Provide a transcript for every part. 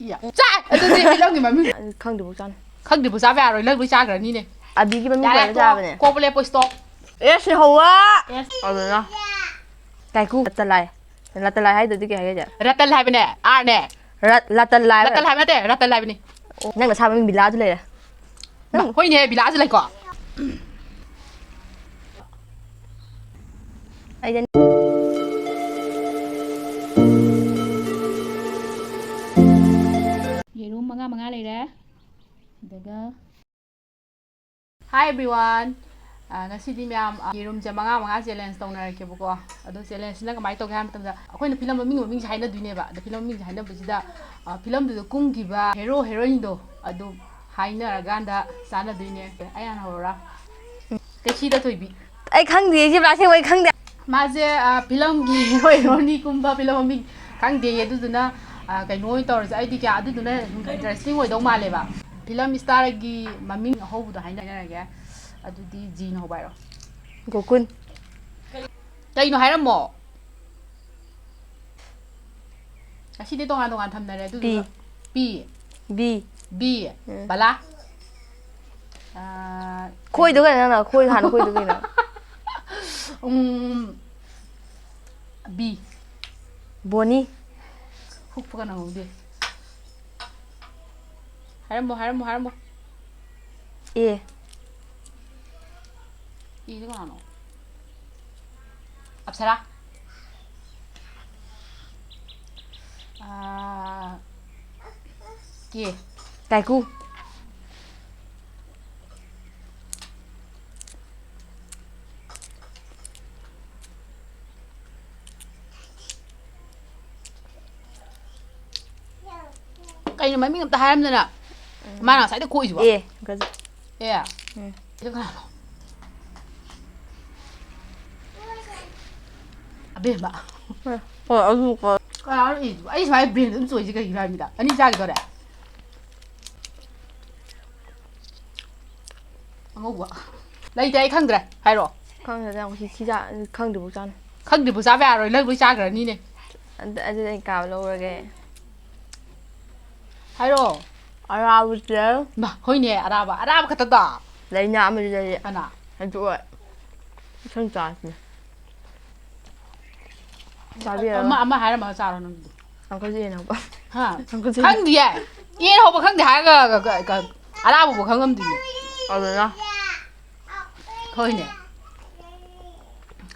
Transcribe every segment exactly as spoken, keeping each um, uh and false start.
ꯆꯥꯏ! ꯑꯗꯨꯗꯤ ꯐꯤꯂꯝꯒꯤ ꯃꯃꯤꯡ ꯑꯗꯨ ꯈꯪꯗ꯭ꯔꯤꯕꯧ ꯆꯥꯅꯤ꯫ ꯈꯪꯗ꯭ꯔꯤꯕꯧ ꯆꯥꯕ ꯌꯥꯔꯣꯏ, ꯅꯪ ꯂꯣꯏ ꯆꯥꯈ꯭ꯔꯅꯤꯅꯦ꯫ ꯑꯕꯤꯒꯤ ꯃꯃꯤꯡ ꯌꯥꯔꯦ, ꯄꯜꯂ ꯇꯣꯛꯑꯣ꯫ ꯆꯥꯕꯅꯦ꯫ ꯀꯣꯛꯄ ꯂꯦꯞꯄꯣ, stop꯫ ꯑꯦꯁ ꯍꯧꯋꯥ꯫ ꯑꯦꯁ꯫ ꯑꯗꯨꯅ꯫ ꯀꯥꯏꯀꯨ꯫ ꯂꯥꯇꯂꯥꯏ꯫ ꯂꯥꯇꯂꯥꯏ ꯍꯥꯏꯗ꯭ꯔꯗꯤ ꯀꯩ ꯍꯥꯏꯒꯦ? ꯔꯇꯜ ꯍꯥꯏꯕꯅꯦ, ꯑꯥꯔꯅꯦ꯫ ꯔꯠ-, ꯂꯥꯇꯂꯥꯏ ꯍꯥꯏꯕ꯫ ꯔꯇꯜ ꯍꯥꯏꯕ ꯅꯠꯇꯦ, ꯔꯇꯜ ꯍꯥꯏꯕꯅꯤ꯫ ꯑꯣ, ꯅꯪ ꯅꯁꯥ ꯃꯃꯤꯡ ꯕꯤꯂꯥꯁꯨ ꯂꯩꯔꯦ꯫ ꯃꯥ, ꯍꯣꯏꯅꯦ, ꯕꯤꯂꯥꯁꯨ ꯂꯩꯀꯣ꯫ ꯑꯩꯗꯤ ꯌꯦꯔꯨꯝ ꯃꯉꯥ ꯃꯉꯥ ꯂꯩꯔꯦ꯫ ꯑꯗꯨꯒ Hi everyone꯫ ꯑ, ꯉꯁꯤꯗꯤ ꯃꯌꯥꯝ, ꯑ, ꯌꯦꯔꯨꯝꯁꯦ ꯃꯉꯥ ꯃꯉꯥ challenge ꯇꯧꯅꯔꯛꯀꯦꯕꯀꯣ꯫ ꯑꯗꯣ challengeꯁꯤꯅ ꯀꯃꯥꯏꯅ ꯇꯧꯒꯦ ꯍꯥꯏꯕ ꯃꯇꯝꯗ, ꯑꯩꯈꯣꯏꯅ ꯐꯤꯂꯝ ꯃꯃꯤꯡ, ꯃꯃꯤꯡꯁꯦ ꯍꯥꯏꯅꯗꯣꯏꯅꯦꯕ꯫ ꯑꯗꯣ ꯐꯤꯂꯝ ꯃꯃꯤꯡꯁꯦ ꯍꯥꯏꯅꯕꯁꯤꯗ, ꯑ, ꯐꯤꯂꯝꯗꯨꯗ ꯀꯨꯝꯈꯤꯕ hero heroineꯗꯣ ꯑꯗꯨ ꯍꯥꯏꯅꯔꯀꯥꯟꯗ ꯆꯥꯟꯅꯗꯣꯏꯅꯦ꯫ ꯑꯩ ꯍꯥꯟꯅ ꯍꯧꯔꯣꯔꯥ? ꯀꯩꯁꯤꯗ ꯊꯣꯏꯕꯤ꯫ ꯑꯩ ꯈꯪꯗꯦ, ꯁꯤ ꯑꯁꯦꯡꯕ ꯑꯩ ꯈꯪꯗꯦ꯫ ꯃꯥꯁꯦ, ꯑ, ꯐꯤꯂꯝꯒꯤ hero heroine ꯀꯨꯝꯕ ꯐꯤꯂꯝ ꯃꯃꯤꯡ ꯈꯪꯗꯦ꯫ ꯑꯗꯨꯗꯨꯅ, ꯑ, ꯀꯩꯅꯣ ꯑꯣꯏꯅ ꯇꯧꯔꯁꯦ꯫ ꯑꯩꯗꯤ ꯀꯌꯥ ꯑꯗꯨꯗꯨꯅ interesting ꯑꯣꯏꯗꯧ ꯃꯥꯜꯂꯦꯕ꯫ ꯐꯤꯂꯝ starꯒꯤ ꯃꯃꯤꯡ ꯑꯍꯧꯕꯗꯣ ꯍꯥꯏꯅꯔꯒꯦ꯫ ꯑꯗꯨꯗꯤ Gꯅ ꯍꯧꯕ ꯍꯥꯏꯔꯣ꯫ ꯒꯣꯀꯨꯟ꯫ ꯀꯩꯅꯣ ꯍꯥꯏꯔꯝꯃꯣ꯫ ꯉꯁꯤꯗꯤ ꯇꯣꯉꯥꯟ ꯇꯣꯉꯥꯟ ꯊꯝꯅꯔꯦ꯫ ꯑꯗꯨꯗꯨꯒ ꯄꯤ꯫ ꯕꯤ꯫ ꯎꯝ꯫ ꯕꯂꯥ꯫ ꯑꯥ, ꯈꯣꯏꯗꯣ ꯀꯩꯅꯣ ꯅꯪꯅ? ꯈꯣꯏ ꯍꯥꯟꯅ ꯈꯣꯏꯗꯣ ꯀꯩꯅꯣ? ꯎꯝ, ꯕꯤ꯫ ꯕꯣꯅꯤ꯫ ꯍꯨꯛꯄꯒ ꯅꯪꯍꯧꯗꯦ꯫ ꯍꯥꯏꯔꯝꯃꯣ, ꯍꯥꯏꯔꯝꯃꯣ, ꯍꯥꯏꯔꯝꯃꯣ꯫ ꯑꯦ꯫ ꯏꯗꯣ ꯀꯅꯥꯅꯣ? ꯑꯞꯁꯔꯥ꯫ ꯑꯥ, ꯀꯦ꯫ ꯀꯥꯏꯀꯨ꯫ ꯀꯩꯅꯣ ꯃꯃꯤꯡ ꯑꯝꯇ ꯍꯥꯏꯔꯝꯗꯅ? ꯎꯝ꯫ ꯃꯥꯅ ꯉꯁꯥꯏꯗ ꯈꯣꯛꯏꯁꯤꯕꯣ? ꯑꯦ, ꯒꯖ-, ꯑꯦ꯫ ꯎꯝ꯫ ꯁꯤꯗ ꯀꯅꯥꯅꯣ? ꯑꯕꯦꯝꯃ꯫ ꯍꯣꯏ, ꯍꯣꯏ, ꯑꯗꯨ ꯀꯣ-, ꯀꯅꯥꯅꯣ ꯏꯗꯨꯕꯣ? ꯑꯩ ꯁꯨꯃꯥꯏꯅ brain ꯑꯗꯨꯝ ꯆꯣꯏꯁꯦ ꯀꯩꯒꯤꯅꯣ ꯍꯥꯏꯕꯅꯤꯗ? ꯑꯅꯤ ꯆꯥꯈꯤꯗꯣꯔꯦ꯫ ꯑꯉꯧꯕ꯫ ꯂꯩꯇꯦ, ꯑꯩ ꯈꯪꯗ꯭ꯔꯦ꯫ ꯍꯥꯏꯔꯛꯑꯣ꯫ ꯈꯪꯗ꯭ꯔꯦ, ꯌꯥꯝ ꯁꯤ, ꯁꯤ ꯆꯥ-, ꯈꯪꯗ꯭ꯔꯤꯕꯧ ꯆꯥꯅꯤ꯫ ꯈꯪꯗ꯭ꯔꯤꯕꯧ ꯆꯥꯕ ꯌꯥꯔꯣꯏ, ꯅꯪ ꯂꯣꯏ ꯆꯥꯈ꯭ꯔꯅꯤꯅꯦ꯫ ꯑꯗꯨ, ꯑꯗꯨꯗꯤ ꯑꯩ ꯀꯥꯕ ꯂꯧꯔꯒꯦ꯫ ꯍꯥꯏꯔꯣ꯫ ꯑꯔꯥꯕꯁꯦ ꯃꯥ, ꯍꯣꯏꯅꯦ, ꯑꯔꯥꯕ, ꯑꯔꯥꯕ ꯈꯛꯇꯗꯣ꯫ ꯂꯩꯅꯥ ꯑꯃꯗꯤ ꯂꯩꯌꯦ꯫ ꯀꯅꯥ? ꯑꯗꯨ ꯑꯣꯏ ꯏꯁꯪ ꯆꯥꯁꯤꯅꯦ꯫ ꯆꯥꯕꯤꯔꯔꯣꯏ꯫ ꯑꯃ, ꯑꯃ ꯍꯥꯏꯔꯝꯃꯒ ꯆꯥꯔꯣ ꯅꯪꯗꯤ꯫ ꯑꯪꯀꯜꯁꯦ ꯌꯦꯟ ꯍꯧꯕ꯫ ꯍꯥ? ꯑꯪꯀꯜꯁꯦ ꯈꯪꯗꯤꯌꯦ꯫ ꯌꯦꯟ ꯍꯧꯕ ꯈꯪꯗꯦ ꯍꯥꯏꯔꯒ ꯀ-, ꯀ-, ꯀ-, ꯑꯔꯥꯕꯕꯨ ꯈꯪꯉꯝꯗꯦꯅꯦ꯫ ꯑꯗꯨꯅ ꯍꯣꯏꯅꯦ꯫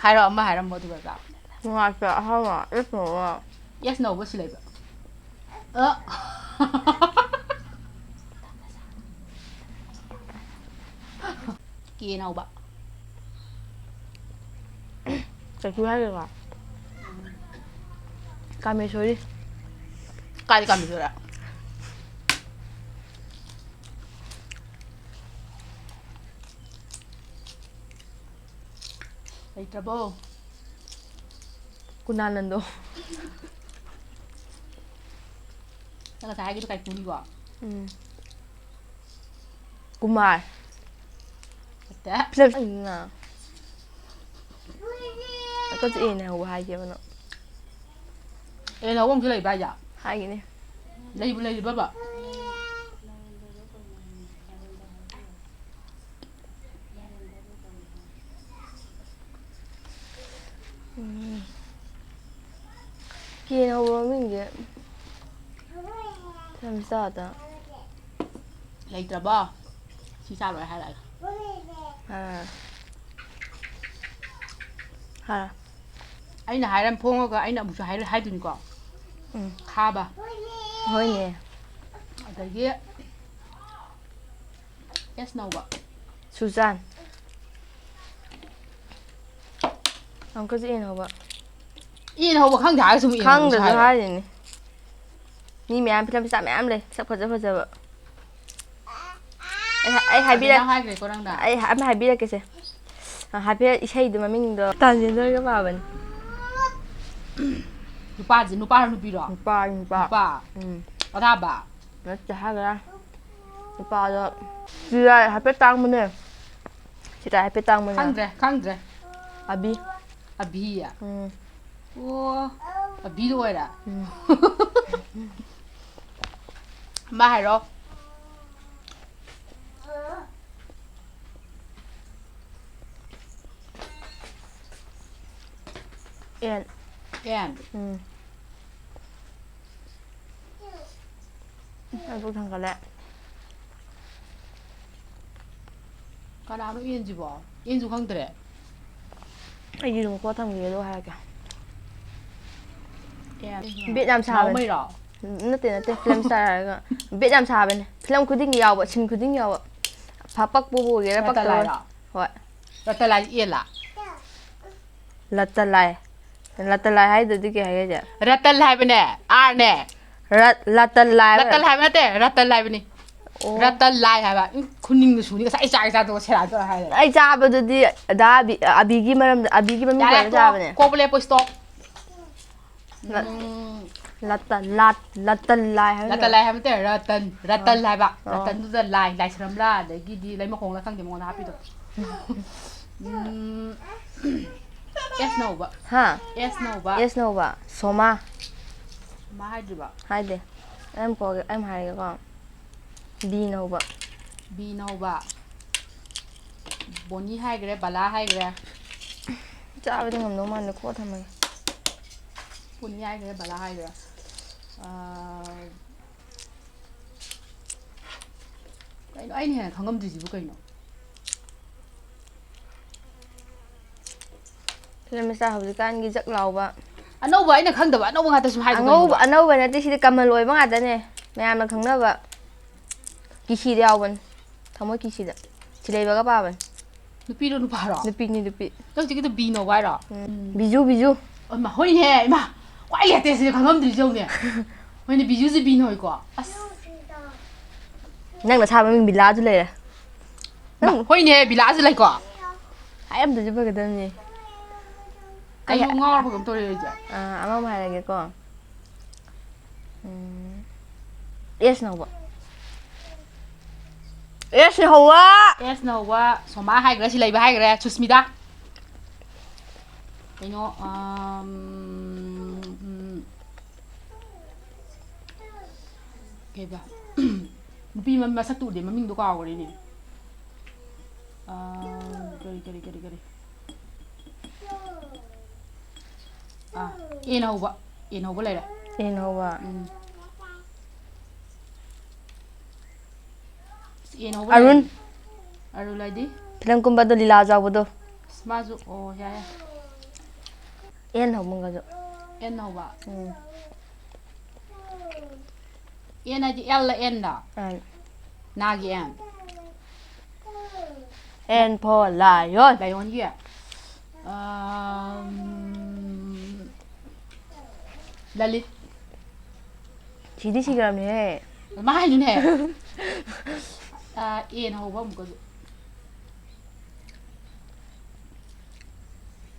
ꯍꯥꯏꯔꯣ, ꯑꯃ ꯍꯥꯏꯔꯝꯃꯣ ꯑꯗꯨꯒ ꯆꯥꯕꯅꯦ꯫ ꯅꯨꯡꯉꯥꯏꯇꯦ ꯑꯍꯥꯎꯕ ꯑꯦꯁ ꯅꯧꯕ꯫ ꯑꯦꯁ ꯅꯧꯕ ꯁꯤ ꯂꯩꯕ꯫ ꯑ꯫ ꯀꯦ ꯅꯧꯕ꯫ ꯆꯠꯈꯤ ꯍꯥꯏꯔꯒ ꯀꯥꯃꯦꯁꯣꯔꯤ꯫ ꯀꯥꯏꯗ ꯀꯥꯃꯦꯁꯣꯔꯤ? ꯂꯩꯇ꯭ꯔꯕꯣ? ꯀꯨꯅꯥꯅꯟꯗꯣ꯫ ꯅꯪ ꯉꯁꯥꯏ ꯍꯥꯏꯒꯤꯗꯣ ꯀꯥꯏꯀꯨꯅꯤꯀꯣ? ꯎꯝ꯫ ꯀꯨꯃꯥꯔ꯫ ꯅꯠꯇꯦ꯫ ꯐꯤꯂꯝ ꯑꯩꯅ ꯑꯀꯟꯁꯨ ꯑꯦꯅ ꯍꯧꯕ ꯍꯥꯏꯒꯦꯕ ꯅꯪ꯫ ꯑꯦꯅ ꯍꯧꯕ ꯑꯃꯁꯨ ꯂꯩꯕ ꯍꯥꯏꯁꯦ? ꯍꯥꯏꯒꯤꯅꯦ꯫ ꯂꯩꯕꯨ ꯂꯩꯔꯤꯕꯕ? ꯎꯝ꯫ ꯀꯦꯅ ꯍꯧꯕ ꯃꯃꯤꯡꯁꯦ ꯐꯤꯂꯝ ꯏꯁꯇꯥꯔꯗ꯫ ꯂꯩꯇ꯭ꯔꯕꯣ? ꯁꯤ ꯆꯥ ꯂꯣꯏꯔ ꯍꯥꯏꯔꯛꯑꯒꯦ꯫ ꯑꯥ꯫ ꯍꯥ꯫ ꯑꯩꯅ ꯍꯥꯏꯔꯝ ꯐꯣꯡꯉꯒ ꯑꯩꯅ ꯑꯃꯨꯛꯁꯨ ꯍꯥꯏꯔ-, ꯍꯥꯏꯗꯣꯏꯅꯤꯀꯣ꯫ ꯎꯝ꯫ ꯈꯥꯕ꯫ ꯍꯣꯏꯅꯦ꯫ ꯑꯗꯒꯤ ꯑꯦꯁ ꯅꯧꯕ꯫ ꯁꯨꯖꯥꯟ꯫ ꯑꯪꯀꯜꯁꯦ ꯑꯦꯅ ꯍꯧꯕ꯫ ꯑꯦꯅ ꯍꯧꯕ ꯈꯪꯗꯦ ꯍꯥꯏꯔꯒ ꯁꯨꯝ ꯑꯦꯅ ꯍꯧꯕ ꯈꯪꯗ꯭ꯔꯁꯨ ꯍꯥꯏꯔꯣ꯫ ꯍꯥꯏꯔꯤꯅꯦ꯫ ꯃꯤ ꯃꯌꯥꯝ ꯐꯤꯂꯝ ꯏꯁꯇꯥꯔ ꯃꯌꯥꯝ ꯂꯩ ꯁꯛ ꯐꯖ ꯐꯖꯕ꯫ ꯑꯩ ꯍꯥ-, ꯑꯩ ꯍꯥꯏꯕꯤꯔꯛ-, ꯑꯗꯨ ꯅꯪ ꯍꯥꯏꯈ꯭ꯔꯦꯀꯣ ꯅꯪꯅ? ꯑꯩ ꯍꯥ-, ꯑꯃ ꯍꯥꯏꯕꯤꯔꯛꯀꯦꯁꯦ꯫ ꯑ, ꯍꯥꯏꯐꯦꯠ ꯏꯁꯩꯗꯣ ꯃꯃꯤꯡꯗꯣ ꯇ꯭ꯔꯥꯟꯖꯦꯟꯗꯔꯒ ꯄꯥꯕꯅꯤ꯫ ꯅꯨꯄꯥꯁꯦ ꯅꯨꯄꯥꯔꯣ ꯅꯨꯄꯤꯔꯣ? ꯅꯨꯄꯥ, ꯅꯨꯄꯥ꯫ ꯅꯨꯄꯥ꯫ ꯎꯝ꯫ ꯑꯔꯥꯕ? ꯅꯠꯇꯦ ꯍꯥꯏꯒ꯭ꯔꯥ꯫ ꯅꯨꯄꯥꯗꯣ ꯆꯤꯔꯥꯏ ꯍꯥꯏꯐꯦꯠ ꯇꯥꯡꯕꯅꯦ꯫ ꯆꯤꯔꯥꯏ ꯍꯥꯏꯐꯦꯠ ꯇꯥꯡꯕꯅꯦ꯫ ꯈꯪꯗ꯭ꯔꯦ, ꯈꯪꯗ꯭ꯔꯦ꯫ ꯑꯕꯤ꯫ ꯑꯕꯤ? ꯎꯝ꯫ ꯑꯣ, ꯑꯕꯤꯗꯣ ꯑꯣꯏꯔꯦ? ꯎꯝ꯫ ꯑꯃ ꯍꯥꯏꯔꯣ꯫ ꯑꯦꯟ꯫ ꯑꯦꯟ꯫ ꯎꯝ꯫ ꯑꯩ ꯄꯨꯛ ꯊꯟꯒꯠꯂꯦ꯫ ꯀꯅꯥꯅꯣ ꯑꯦꯟꯁꯤꯕꯣ? ꯑꯦꯟꯁꯨ ꯈꯪꯗ꯭ꯔꯦ꯫ ꯑꯩ ꯌꯦꯔꯨꯝ ꯀꯣꯠ ꯊꯝꯈꯤꯒꯦ ꯑꯗꯨꯒ ꯍꯥꯏꯔꯛꯀꯦ꯫ ꯑꯦꯟ꯫ ꯕꯤꯠ ꯌꯥꯝ ꯁꯥꯕꯅꯦ꯫ ꯅꯥꯎꯃꯩꯔꯣ? ꯅꯠꯇꯦ, ꯅꯠꯇꯦ, ꯐꯤꯂꯝ ꯁ꯭ꯇꯥꯔ ꯍꯥꯏꯔꯒ꯫ ꯕꯤꯠ ꯌꯥꯝ ꯁꯥꯕꯅꯦ꯫ ꯐꯤꯂꯝ ꯈꯨꯗꯤꯡꯒꯤ ꯌꯥꯎꯕ, ꯁꯤꯟ ꯈꯨꯗꯤꯡꯒꯤ ꯌꯥꯎꯕ꯫ ꯐ-, ꯄꯛꯄꯕꯨ ꯑꯣꯏꯒꯦꯔꯥ, ꯄꯛꯇꯕ ꯑꯣꯏꯒꯦꯔꯥ꯫ ꯔꯇꯟꯂꯥꯏꯔꯣ? ꯍꯣꯏ꯫ ꯔꯇꯟꯂꯥꯏꯁꯦ ꯑꯦꯜꯂꯥ? ꯂꯇꯂꯥꯏ꯫ ꯂꯇꯂꯥꯏ ꯍꯥꯏꯗꯨꯗꯤ ꯀꯩ ꯍꯥꯏꯒꯦ ꯍꯥꯏꯁꯦ? ꯔꯇꯟ ꯍꯥꯏꯕꯅꯦ, ꯑꯥꯔꯅꯦ꯫ ꯔꯠ-, ꯂꯇꯂꯥꯏ ꯍꯥꯏꯕ? ꯔꯇꯟ ꯍꯥꯏꯕ ꯅꯠꯇꯦ, ꯔꯇꯟ ꯍꯥꯏꯕꯅꯤ꯫ ꯑꯣ꯫ ꯔꯇꯟ ꯂꯥꯏ ꯍꯥꯏꯕ꯫ ꯎꯝ, ꯈꯨꯅꯤꯡꯗꯣ ꯁꯨꯅꯤ, ꯉꯁꯥꯏ ꯆꯥꯛ ꯆꯥꯗꯣꯛꯑ ꯁꯦꯔꯥꯟ ꯇꯨꯔꯥꯟ ꯍꯥꯏꯔꯦ꯫ ꯑꯩ ꯆꯥꯕꯗꯨꯗꯤ ꯑꯗꯥ ꯑꯕꯤ-, ꯑꯕꯤꯒꯤ ꯃꯔꯝꯗ, ꯑꯕꯤꯒꯤ ꯃꯃꯤꯡ ꯌꯥꯔꯦ, ꯄꯜꯂ ꯇꯣꯛꯑꯣ꯫ ꯆꯥꯕꯅꯦ꯫ ꯀꯣꯛꯄ ꯂꯦꯞꯄꯣ, stop꯫ ꯂ-, ꯎꯝ꯫ ꯂꯇ-, ꯂꯥꯠ-, ꯂꯇꯟ ꯂꯥꯏ ꯍꯥꯏꯕ ꯂꯇꯟ ꯅꯠꯇ꯭ꯔꯣ? ꯂꯥꯏ ꯍꯥꯏꯕ ꯅꯠꯇꯦ, ꯔꯇꯟ, ꯔꯇꯟ ꯑꯥ꯫ ꯍꯥꯏꯕ꯫ ꯑꯣ꯫ ꯔꯇꯟꯗꯨꯗ ꯂꯥꯏ, ꯂꯥꯏꯁ꯭ꯔꯝꯂꯥ, ꯑꯗꯒꯤꯗꯤ ꯂꯩꯃꯈꯣꯡꯂꯥ ꯈꯪꯗꯦ ꯃꯉꯣꯟꯗ ꯍꯥꯞꯄꯤꯗꯣ꯫ ꯎꯝ꯫ ꯑꯦꯁꯅ ꯍꯧꯕ꯫ ꯍꯥ? ꯑꯦꯁꯅ ꯍꯧꯕ꯫ ꯑꯦꯁꯅ ꯍꯧꯕ꯫ ꯁꯣꯃꯥ꯫ ꯁꯣꯃꯥ ꯍꯥꯏꯗ꯭ꯔꯤꯕ? ꯍꯥꯏꯗꯦ꯫ ꯑꯩ ꯑꯃ ꯀꯣꯛꯑꯒꯦ, ꯑꯩ ꯑꯃ ꯍꯥꯏꯔꯒꯦꯀꯣ꯫ ꯕꯤꯅ ꯍꯧꯕ꯫ ꯕꯤꯅ ꯍꯧꯕ꯫ ꯕꯣꯅꯤ ꯍꯥꯏꯈ꯭ꯔꯦ, ꯕꯂꯥ ꯍꯥꯏꯈ꯭ꯔꯦ꯫ ꯆꯥꯕꯗꯤ ꯉꯝꯗꯧ ꯃꯥꯟꯗꯦ, ꯀꯣꯛꯑ ꯊꯝꯃꯒꯦ꯫ ꯕꯣꯅꯤ ꯍꯥꯏꯈ꯭ꯔꯦ, ꯕꯂꯥ ꯍꯥꯏꯈ꯭ꯔꯦ꯫ ꯑꯥ, ꯀꯩꯅꯣ ꯑꯩꯅ ꯍꯦꯟꯅ ꯈꯪꯉꯝꯗ꯭ꯔꯤꯁꯤꯕꯨ ꯀꯩꯅꯣ? ꯐꯤꯂꯝ ꯁ꯭ꯇꯥꯔ ꯍꯧꯖꯤꯛꯀꯥꯟꯒꯤ ꯖꯛ ꯂꯥꯎꯕ꯫ ꯑꯅꯧꯕ ꯑꯩꯅ ꯈꯪꯗꯕ ꯑꯅꯧꯕ ꯉꯥꯛꯇ ꯁꯨꯝ ꯍꯥꯏꯗꯣ ꯑꯉꯧꯕ, ꯀꯩꯅꯣꯕ? ꯑꯅꯧꯕ ꯅꯠꯇꯦ, ꯁꯤꯗꯤ ꯀꯃꯟ ꯑꯣꯏꯕ ꯉꯥꯛꯇꯅꯦ, ꯃꯌꯥꯝꯅ ꯈꯪꯅꯕ꯫ ꯀꯤꯁꯤꯗ ꯌꯥꯎꯕꯅꯤ, ꯊꯃꯣꯏ ꯀꯤꯁꯤꯗ꯫ ꯁꯤꯂꯩꯕꯒ ꯄꯥꯕꯅꯤ꯫ ꯅꯨꯄꯤꯔꯣ ꯅꯨꯄꯥꯔꯣ? ꯅꯨꯄꯤꯅꯤ, ꯅꯨꯄꯤ꯫ ꯅꯪ ꯍꯧꯖꯤꯛꯀꯤꯗꯣ ꯕꯤꯅ ꯍꯧꯕ ꯍꯥꯏꯔꯣ? ꯎꯝ, ꯕꯤꯖꯨ, ꯕꯤꯖꯨ꯫ ꯑꯣ, ꯏꯃꯥ, ꯍꯣꯏꯅꯦ, ꯏꯃꯥ, ꯈ꯭ꯋꯥꯏ latest ꯁꯤꯗꯤ ꯈꯪꯉꯝꯗ꯭ꯔꯤꯁꯦ ꯌꯦꯡꯉꯨꯅꯦ꯫ ꯍꯣꯏꯅꯦ, ꯕꯤꯖꯨꯁꯦ ꯕꯤꯅ ꯍꯧꯏꯀꯣ꯫ ꯑꯁ꯫ ꯅꯪ ꯅꯁꯥ ꯃꯃꯤꯡ ꯕꯤꯂꯥꯁꯨ ꯂꯩꯔꯦ꯫ ꯃꯥ, ꯅꯪ ꯍꯣꯏꯅꯦ, ꯕꯤꯂꯥꯁꯨ ꯂꯩꯀꯣ꯫ ꯍꯥꯏꯔꯝꯗ꯭ꯔꯁꯨ ꯐꯒꯗꯕꯅꯤ꯫ ꯑꯩ ꯑꯩꯁꯨ ꯉꯥꯎꯔꯕ ꯀꯩꯅꯣꯝ ꯇꯧꯔꯦ ꯑꯩꯁꯦ꯫ ꯑꯥ, ꯑꯃꯃꯨꯛ ꯍꯥꯏꯔꯒꯦꯀꯣ꯫ ꯎꯝ, ꯑꯦꯁꯅ ꯍꯧꯕ꯫ ꯑꯦꯁꯅ ꯍꯧꯕ! ꯑꯦꯁꯅ ꯍꯧꯕ꯫ ꯁꯣꯃꯥ ꯍꯥꯏꯈ꯭ꯔꯦ, ꯁꯤꯂꯩꯕ ꯍꯥꯏꯈ꯭ꯔꯦ, ꯁꯨꯁꯃꯤꯇꯥ꯫ ꯀꯩꯅꯣ, ꯑꯝ, ꯎꯝ, ꯀꯩꯕ? ꯅꯨꯄꯤ ꯃ-, ꯃꯁꯛꯇꯨ ꯎꯗꯦ, ꯃꯃꯤꯡꯗꯣ ꯀꯥꯎꯈ꯭ꯔꯦꯅꯦ꯫ ꯑꯥ, ꯀꯔꯤ, ꯀꯔꯤ, ꯀꯔꯤ, ꯀꯔꯤ? ꯑꯥ, ꯑꯦꯅ ꯍꯧꯕ꯫ ꯑꯦꯅ ꯍꯧꯕ ꯂꯩꯔꯦ꯫ ꯑꯦꯅ ꯍꯧꯕ꯫ ꯎꯝ꯫ ꯑꯦꯅ ꯍꯧꯕ ꯑꯔꯨꯟ꯫ ꯂꯩꯔꯦ꯫ ꯑꯔꯨꯟ ꯍꯥꯏꯗꯤ? ꯐꯤꯂꯝ ꯀꯨꯝꯕꯗꯣ, ꯂꯤꯂꯥ ꯌꯥꯎꯕꯗꯣ꯫ ꯑꯁ, ꯃꯥꯁꯨ, ꯑꯣ, ꯌꯥꯏ, ꯌꯥꯏ꯫ ꯑꯦꯟ ꯍꯧꯕꯒꯁꯨ꯫ ꯑꯦꯟ ꯍꯧꯕ꯫ ꯎꯝ꯫ ꯑꯦꯟ ꯍꯥꯏꯗꯤ ꯑꯦꯜꯂ ꯑꯦꯟꯗ? ꯑꯦꯟ꯫ ꯅꯥꯒꯤ ꯑꯦꯟ꯫ N for lion꯫ ꯂꯥꯏꯑꯣꯟꯒꯤ? ꯑꯝ, ꯂꯂꯤꯠ꯫ ꯁꯤꯗꯤ ꯁꯤꯈ꯭ꯔꯕꯅꯦꯍꯦ꯫ ꯃꯥ ꯍꯥꯏꯅꯤꯅꯦ꯫ ꯑ, ꯑꯦꯅ ꯍꯧꯕ ꯑꯃꯨꯛꯀꯁꯨ꯫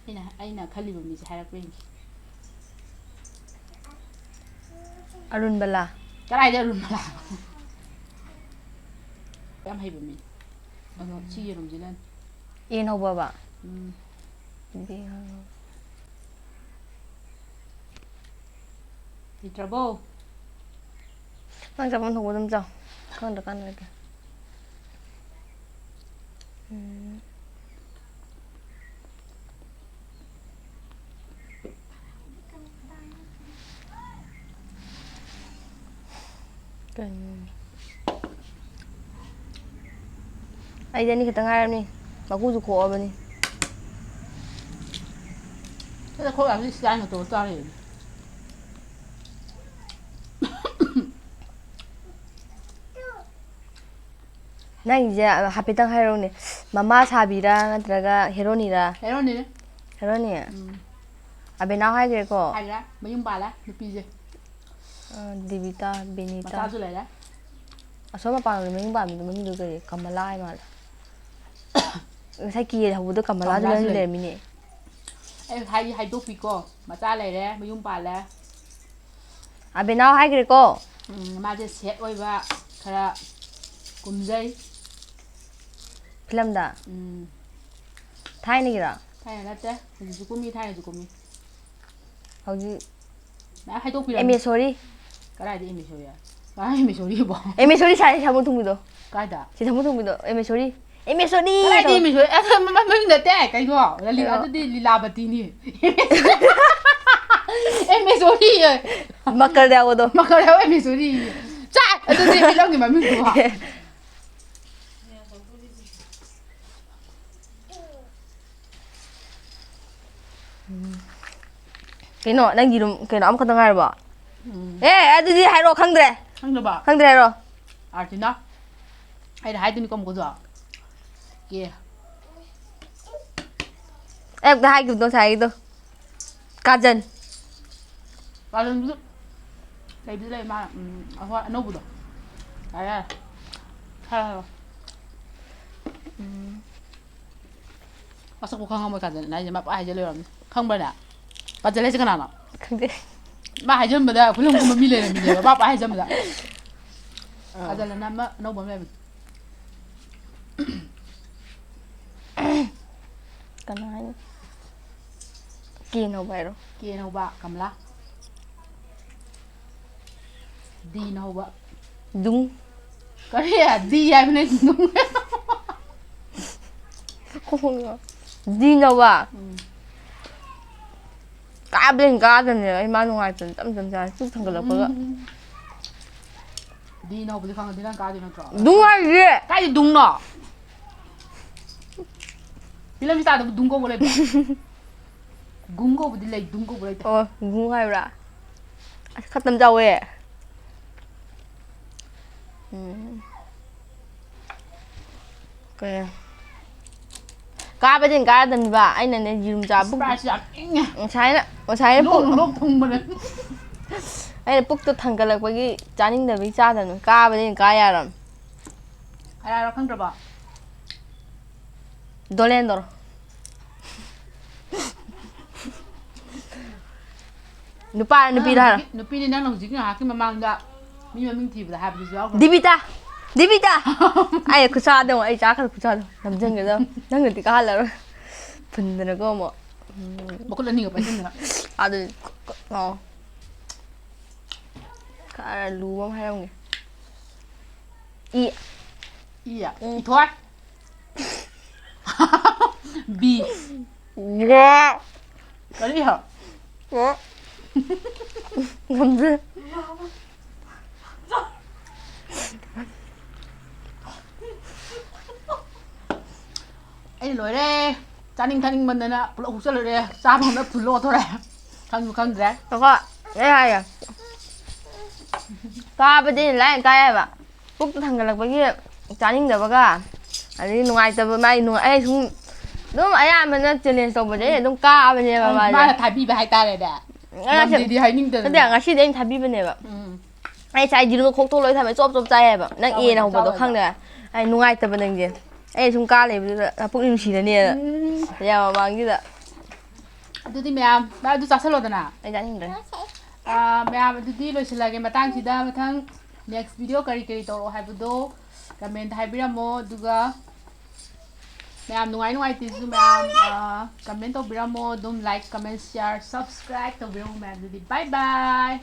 ꯑꯩꯅ, ꯑꯩꯅ ꯈꯜꯂꯤꯕ ꯃꯤꯁꯦ ꯍꯥꯏꯔꯛꯄ꯭ꯔꯥ ꯌꯦꯡꯒꯦ꯫ ꯑꯔꯨꯟꯕꯂꯥ꯫ ꯀꯗꯥꯏꯗ ꯑꯔꯨꯟꯕꯂꯥ? ꯌꯥꯝ ꯍꯩꯕ ꯃꯤ꯫ ꯑꯗꯣ ꯁꯤ ꯌꯦꯔꯨꯝꯁꯤꯅ꯫ ꯑꯦꯅ ꯍꯧꯕꯕ? ꯎꯝ꯫ ꯕꯤ ꯍꯧꯕ꯫ ꯂꯩꯇ꯭ꯔꯕꯣ? ꯅꯪ ꯆꯥꯐꯝ ꯊꯣꯛꯄ ꯑꯗꯨꯝ ꯆꯥꯎ꯫ ꯈꯪꯗ꯭ꯔ ꯀꯥꯟꯗ ꯂꯩꯔꯛꯀꯦ꯫ ꯎꯝ꯫ ꯀꯩꯅꯣ? ꯑꯩꯗꯤ ꯑꯅꯤ ꯈꯛꯇ ꯉꯥꯏꯔꯕꯅꯤ꯫ ꯃꯀꯨꯁꯨ ꯈꯣꯛꯑꯕꯅꯤ꯫ ꯁꯤꯗ ꯈꯣꯛ ꯌꯥꯕꯁꯤ ꯁꯤꯗ ꯑꯩꯅ ꯇꯧꯔ ꯆꯥꯔ ꯂꯩꯕꯅꯤ꯫ ꯅꯪꯒꯤꯁꯦ ꯍꯥꯏꯐꯦꯠꯇꯪ ꯍꯥꯏꯔꯛꯎꯅꯦ꯫ ꯃꯃꯥ ꯁꯥꯕꯤꯔꯥ ꯅꯠꯇ꯭ꯔꯒ ꯍꯦꯔꯣꯅꯤꯔꯥ? ꯍꯦꯔꯣꯅꯤꯅꯦ꯫ ꯍꯦꯔꯣꯅꯤ? ꯎꯝ꯫ ꯑꯕꯦꯅꯥꯎ ꯍꯥꯏꯈ꯭ꯔꯦꯀꯣ? ꯍꯥꯏꯈ꯭ꯔꯦ꯫ ꯃꯌꯨꯝ ꯄꯥꯜꯂꯦ ꯅꯨꯄꯤꯁꯦ꯫ ꯑ, ꯗꯦꯕꯤꯇꯥ, ꯕꯦꯅꯤꯇꯥ꯫ ꯃꯆꯥꯁꯨ ꯂꯩꯔꯦ꯫ ꯑꯁꯣꯝ ꯃꯄꯥꯟꯂꯣꯝꯗ ꯃꯌꯨꯝ ꯄꯥꯟꯕꯗꯣ ꯃꯃꯤꯡꯗꯣ ꯀꯔꯤ? ꯀꯃꯂꯥ ꯍꯥꯏ ꯃꯥꯜꯂꯦ꯫ ꯉꯁꯥꯏ ꯀꯦ ꯍꯧꯕꯗꯣ ꯀꯃꯂꯥꯗꯨ ꯀꯃꯂꯥꯁꯨ ꯂꯩꯔꯝ-, ꯂꯩ꯫ ꯂꯩꯔꯝꯃꯤꯅꯦ꯫ ꯑꯩ ꯍꯥꯏꯗꯤ ꯍꯥꯏꯗꯣꯛꯄꯤꯀꯣ꯫ ꯃꯆꯥ ꯂꯩꯔꯦ, ꯃꯌꯨꯝ ꯄꯥꯜꯂꯦ꯫ ꯑꯕꯦꯅꯥꯎ ꯍꯥꯏꯈ꯭ꯔꯦꯀꯣ? ꯎꯝ, ꯃꯥꯁꯦ ꯁꯦꯠ ꯑꯣꯏꯕ ꯈꯔ ꯀꯨꯝꯖꯩ꯫ ꯐꯤꯂꯝꯗ? ꯎꯝ꯫ ꯊꯥꯏꯅꯒꯤꯔꯣ? ꯊꯥꯏꯅ ꯅꯠꯇꯦ, ꯍꯧꯖꯤꯛꯁꯨ ꯀꯨꯝꯃꯤ, ꯊꯥꯏꯅꯁꯨ ꯀꯨꯝꯃꯤ꯫ ꯍꯧꯖꯤꯛ ꯃꯌꯥꯝ ꯍꯥꯏꯗꯣꯛꯄꯤꯔꯝꯃꯤ꯫ ꯑꯦꯝ ꯑꯦꯁꯣꯔꯤ? ꯀꯗꯥꯏꯗ ꯑꯦꯝ ꯑꯦꯁꯣꯔꯤ? ꯀꯥꯏ ꯃꯦꯁꯣꯔꯤꯕꯣ? ꯑꯦ, ꯃꯦꯁꯣꯔꯤ ꯁꯥꯏ ꯁꯥꯃꯨ ꯊꯣꯡꯕꯤꯗꯣ꯫ ꯀꯥꯏꯗ? ꯁꯤ ꯁꯥꯃꯨ ꯊꯣꯡꯕꯤꯗꯣ꯫ ꯑꯦ, ꯃꯦꯁꯣꯔꯤ꯫ ꯑꯦ, ꯃꯦꯁꯣꯔꯤ ꯀꯥꯏꯗꯤ ꯍꯥꯏꯗꯣ꯫ ꯃꯦꯁꯣꯔꯤ? ꯑꯗꯨ ꯃ-, ꯃ-, ꯃꯃꯤꯡ ꯅꯠꯇꯦ, ꯀꯩꯅꯣ? ꯂꯂꯤ-, ꯀꯩꯅꯣ? ꯑꯗꯨꯗꯤ ꯂꯤꯂꯥꯕꯇꯤꯅꯤ꯫ ꯑꯦ, ꯃꯦꯁꯣꯔꯤ꯫ ꯃꯀꯔ ꯌꯥꯎꯕꯗꯣ꯫ ꯃꯀꯔ ꯌꯥꯎꯕ ꯑꯦ, ꯃꯦꯁꯣꯔꯤ꯫ ꯆꯥꯏ! ꯑꯗꯨꯗꯤ ꯐꯤꯂꯝꯒꯤ ꯃꯃꯤꯡꯗꯨꯕꯣ? ꯀꯩꯅꯣ, ꯅꯪꯒꯤ ꯔꯨꯝ ꯀꯩꯅꯣ ꯑꯃꯈꯛꯇ ꯉꯥꯏꯔꯕꯣ? ꯎꯝ꯫ ꯑꯦ, ꯑꯗꯨꯗꯤ ꯍꯥꯏꯔꯣ, ꯈꯪꯗ꯭ꯔꯦ꯫ ꯈꯪꯗ꯭ꯔꯕꯣ? ꯈꯪꯗ꯭ꯔꯦ, ꯍꯥꯏꯔꯣ꯫ ꯑꯥꯔꯇꯤꯅꯥ꯫ ꯑꯩꯅ ꯍꯥꯏꯗꯨꯅꯤꯀꯣ ꯑꯃꯨꯛꯀꯁꯨ꯫ ꯀꯦ꯫ ꯑꯩ ꯑꯝꯇ ꯍꯥꯏꯈꯤꯕꯗꯣ ꯉꯁꯥꯏꯒꯤꯗꯣ꯫ ꯀꯥꯖꯟ꯫ ꯀꯥꯖꯟꯗꯨꯁꯨ ꯂꯩꯕꯨꯗꯤ ꯂꯩ ꯃꯥ, ꯎꯝ, ꯑꯍꯣꯏ, ꯑꯅꯧꯕꯗꯣ꯫ ꯌꯥꯔꯦ, ꯌꯥꯔꯦ꯫ ꯍꯥꯏꯔꯣ, ꯍꯥꯏꯔꯣ꯫ ꯎꯝ꯫ ꯃꯁꯛꯄꯨ ꯈꯪꯉꯝꯃꯣꯏ ꯀꯥꯖꯜꯅ ꯍꯥꯏꯁꯦ, ꯃꯥ ꯄꯨꯡꯍꯥꯏ ꯍꯥꯏꯖꯜ ꯂꯩꯔꯝꯅꯤ꯫ ꯈꯪꯕ꯭ꯔꯅꯦ? ꯀꯥꯖꯜ ꯍꯥꯏꯁꯦ ꯀꯅꯥꯅꯣ? ꯈꯪꯗꯦ꯫ ꯃꯥ ꯍꯥꯏꯖꯟꯕꯗ ꯐꯤꯂꯝ ꯀꯨꯝꯕ ꯃꯤ ꯂꯩꯔꯝꯃꯤꯅꯦꯕ, ꯃꯥ ꯄꯨꯡꯍꯥꯏ ꯍꯥꯏꯖꯟꯕꯗ꯫ ꯑꯥ꯫ ꯀꯥꯖꯜ ꯑꯅ ꯑꯃ ꯑꯅꯧꯕ ꯑꯃ ꯂꯩꯕꯅꯤ꯫ ꯀꯅꯥ ꯍꯥꯏꯅꯣ? ꯀꯦꯅ ꯍꯧꯕ ꯍꯥꯏꯔꯣ? ꯀꯦꯅ ꯍꯧꯕ, ꯀꯃꯂꯥ꯫ ꯗꯤꯅ ꯍꯧꯕ꯫ ꯗꯨꯡ꯫ ꯀꯔꯤ? ꯗꯤ ꯍꯥꯏꯕꯅꯦ, ꯗꯨꯡ꯫ ꯗꯤꯅ ꯍꯧꯕ? ꯎꯝ꯫ ꯀꯥꯕꯗꯩ ꯀꯥꯗꯕꯅꯦ, ꯑꯩ ꯃꯥ ꯅꯨꯡꯉꯥꯏꯇꯅ ꯇꯞ ꯇꯞ ꯆꯥꯔꯦ, ꯄꯨꯛ ꯊꯟꯒꯠꯂꯛꯄꯒ꯫ ꯎꯝ꯫ ꯗꯤꯅ ꯍꯧꯕꯗꯤ ꯈꯪꯉꯗꯤ ꯅꯪ ꯀꯥꯗꯣꯏ ꯅꯠꯇ꯭ꯔꯣ? ꯗꯨꯡ ꯍꯥꯏꯁꯦ꯫ ꯀꯥꯏꯗꯩ ꯗꯨꯡꯅꯣ? ꯐꯤꯂꯝ ꯁ꯭ꯇꯥꯔꯗꯕꯨ ꯗꯨꯡ ꯀꯧꯕ ꯂꯩꯕ꯭ꯔꯣ? ꯒꯨꯡ ꯀꯧꯕꯗꯤ ꯂꯩ, ꯗꯨꯡ ꯀꯧꯕ ꯂꯩꯇꯦ꯫ ꯑꯣ, ꯒꯨꯡ ꯍꯥꯏꯕ꯭ꯔꯥ? ꯑꯁ, ꯈꯔ ꯇꯝꯖꯧꯋꯦ꯫ ꯎꯝ꯫ ꯀꯩ? ꯀꯥꯕꯗꯤ ꯀꯥꯔꯗꯕꯅꯤꯕ, ꯑꯩꯅꯅꯦ ꯌꯦꯔꯨꯝ ꯆꯥꯕ ꯄꯨꯛ-, ꯁ꯭ꯄ꯭ꯔꯥꯏꯠꯁꯨ ꯌꯥꯝ ꯏꯪꯉꯦ꯫ ꯉꯁꯥꯏꯅ, ꯉꯁꯥꯏꯅ ꯂꯣꯛ, ꯄꯨꯛ-, ꯂꯣꯛ ꯊꯨꯡꯕꯅꯦ꯫ ꯑꯩꯅ ꯄꯨꯛꯇꯣ ꯊꯟꯒꯠꯂꯛꯄꯒꯤ ꯆꯥꯅꯤꯡꯗꯕꯒꯤ ꯆꯥꯗꯕꯅꯤ, ꯀꯥꯕꯗꯤ ꯑꯩꯅ ꯀꯥ ꯌꯥꯔꯕꯅꯤ꯫ ꯀꯅꯥꯅꯣ ꯈꯪꯗ꯭ꯔꯕꯣ? ꯗꯣꯂꯦꯟꯗꯣꯔ꯫ ꯅꯨꯄꯥꯔ ꯅꯨꯄꯤꯔ ꯍꯥꯏꯔꯣ? ꯅꯪ ꯍꯧꯖꯤꯛꯀꯤ, ꯅꯨꯄꯤꯅꯤ, ꯅꯪꯅ ꯍꯧꯖꯤꯛꯀꯤ ꯉꯥꯏꯍꯥꯛꯀꯤ ꯃꯃꯥꯡꯗ ꯃꯤ ꯃꯃꯤꯡ ꯊꯤꯕꯗ ꯍꯥꯏꯕꯗꯨꯁꯨ ꯌꯥꯎꯈ꯭ꯔꯕ? ꯗꯤꯕꯤꯇꯥ! ꯗꯤꯕꯤꯇꯥ! ꯑꯩ ꯈꯨꯠꯁꯥꯗꯣ, ꯑꯩ ꯆꯥꯈꯠꯂ ꯈꯨꯠꯁꯥꯗꯣ꯫ ꯅꯝꯖꯟꯒꯦ ꯇꯧ-, ꯅꯪꯅꯗꯤ ꯀꯥꯍꯜꯂꯔꯣꯏ꯫ ꯐꯨꯟꯗꯅꯀꯣ ꯑꯃꯨꯛ꯫ ꯎꯝ꯫ ꯃꯈꯨꯠ ꯑꯅꯤꯒ ꯄꯥꯏꯁꯤꯟꯗꯅ꯫ ꯑꯗꯨ, ꯑꯣ꯫ ꯈꯔ ꯂꯨꯕ ꯑꯃ ꯍꯥꯏꯔꯝꯒꯦ꯫ ꯏ꯫ ꯏ꯫ ꯎꯝ꯫ ꯏꯊꯣꯏ꯫ ꯕꯤ꯫ ꯋꯥ꯫ ꯀꯔꯤ ꯍ? ꯋꯥ꯫ ꯉꯝꯗ꯭ꯔꯦ꯫ ꯑꯩ ꯂꯣꯏꯔꯦ꯫ ꯆꯥꯅꯤꯡ ꯊꯛꯅꯤꯡꯃꯟꯗꯅ ꯄꯨꯂꯞ ꯍꯨꯞꯆꯜꯂꯨꯔꯦ꯫ ꯆꯥꯕ ꯍꯧꯅ ꯐꯨꯜ ꯂꯣꯛꯊꯣꯔꯛꯑꯦ꯫ ꯈꯪꯁꯨ ꯈꯪꯗ꯭ꯔꯦ꯫ ꯉꯥꯏꯈꯣ, ꯑꯩ ꯍꯥꯏꯒꯦ꯫ ꯀꯥꯕꯗꯤ ꯂꯥꯏꯅ ꯀꯥꯏ ꯍꯥꯏꯕ꯫ ꯄꯨꯛꯇ ꯊꯥꯡꯒꯠꯂꯛꯄꯒꯤ ꯆꯥꯅꯤꯡꯗꯕꯒ, ꯑꯗꯩ ꯅꯨꯡꯉꯥꯏꯇꯕ, ꯃꯥꯏ ꯅꯨꯡꯉꯥꯏ-, ꯑꯩ ꯁꯨꯝ ꯑꯗꯨꯝ ꯑꯌꯥꯝꯕꯅ ꯆꯦꯂꯦꯟꯖ ꯇꯧꯕꯁꯦ ꯑꯩ ꯑꯗꯨꯝ ꯀꯥꯕꯅꯦꯕ ꯃꯥꯁꯦ꯫ ꯃꯥꯅ ꯊꯥꯕꯤꯕ ꯍꯥꯏꯇꯥꯔꯦꯅꯦ꯫ ꯉꯔꯥꯡꯁꯦ-, ꯉꯝꯗꯦꯗꯤ ꯍꯥꯏꯅꯤꯡꯗꯅ꯫ ꯅꯠꯇꯦ, ꯉꯁꯤꯗꯤ ꯑꯩꯅ ꯊꯥꯕꯤꯕꯅꯦꯕ꯫ ꯎꯝ꯫ ꯑꯩ ꯉꯁꯥꯏ ꯖꯤꯔꯣ ꯈꯣꯛꯇꯣꯛ ꯂꯣꯏ ꯊꯝꯃꯦ, ꯆꯣꯞ ꯆꯣꯞ ꯆꯥꯏ ꯍꯥꯏꯕ꯫ ꯅꯪ ꯆꯥꯎ ꯑꯦꯅ ꯍꯥꯏꯕ, ꯍꯧꯕꯗꯣ ꯆꯥꯎ ꯈꯪꯗꯦ꯫ ꯑꯩ ꯅꯨꯡꯉꯥꯏꯇꯕ ꯅꯪꯗꯤ꯫ ꯑꯩ ꯁꯨꯝ ꯀꯥ ꯂꯩꯕꯗꯨꯗ ꯅꯄꯨꯛ ꯅꯨꯡꯁꯤꯔꯅꯦꯅ꯫ ꯎꯝ꯫ ꯌꯥꯝ ꯃꯃꯥꯡꯁꯤꯗ꯫ ꯑꯗꯨꯗꯤ ꯃꯌꯥꯝ, ꯚꯥꯏ, ꯑꯗꯨ ꯆꯥꯁꯜꯂꯣꯗꯅ꯫ ꯑꯩ ꯆꯥꯅꯤꯡꯗ꯭ꯔꯦ꯫ ꯑꯥ, ꯃꯌꯥꯝ, ꯑꯗꯨꯗꯤ ꯂꯣꯏꯁꯤꯜꯂꯒꯦ ꯃꯇꯥꯡꯁꯤꯗ꯫ ꯃꯊꯪ next video ꯀꯔꯤ ꯀꯔꯤ ꯇꯧꯔꯛꯑꯣ ꯍꯥꯏꯕꯗꯣ comment ꯍꯥꯏꯕꯤꯔꯝꯃꯣ꯫ ꯑꯗꯨꯒ ꯃꯌꯥꯝ ꯅꯨꯡꯉꯥꯏ ꯅꯨꯡꯉꯥꯏꯇꯦꯁꯨ ꯃꯌꯥꯝ, ꯑꯥ, comment ꯇꯧꯕꯤꯔꯝꯃꯣ꯫ ꯑꯗꯨꯝ like, comment, share, subscribe ꯇꯧꯕꯤꯔꯝꯃꯣ ꯃꯌꯥꯝ꯫ ꯑꯗꯨꯗꯤ bye bye꯫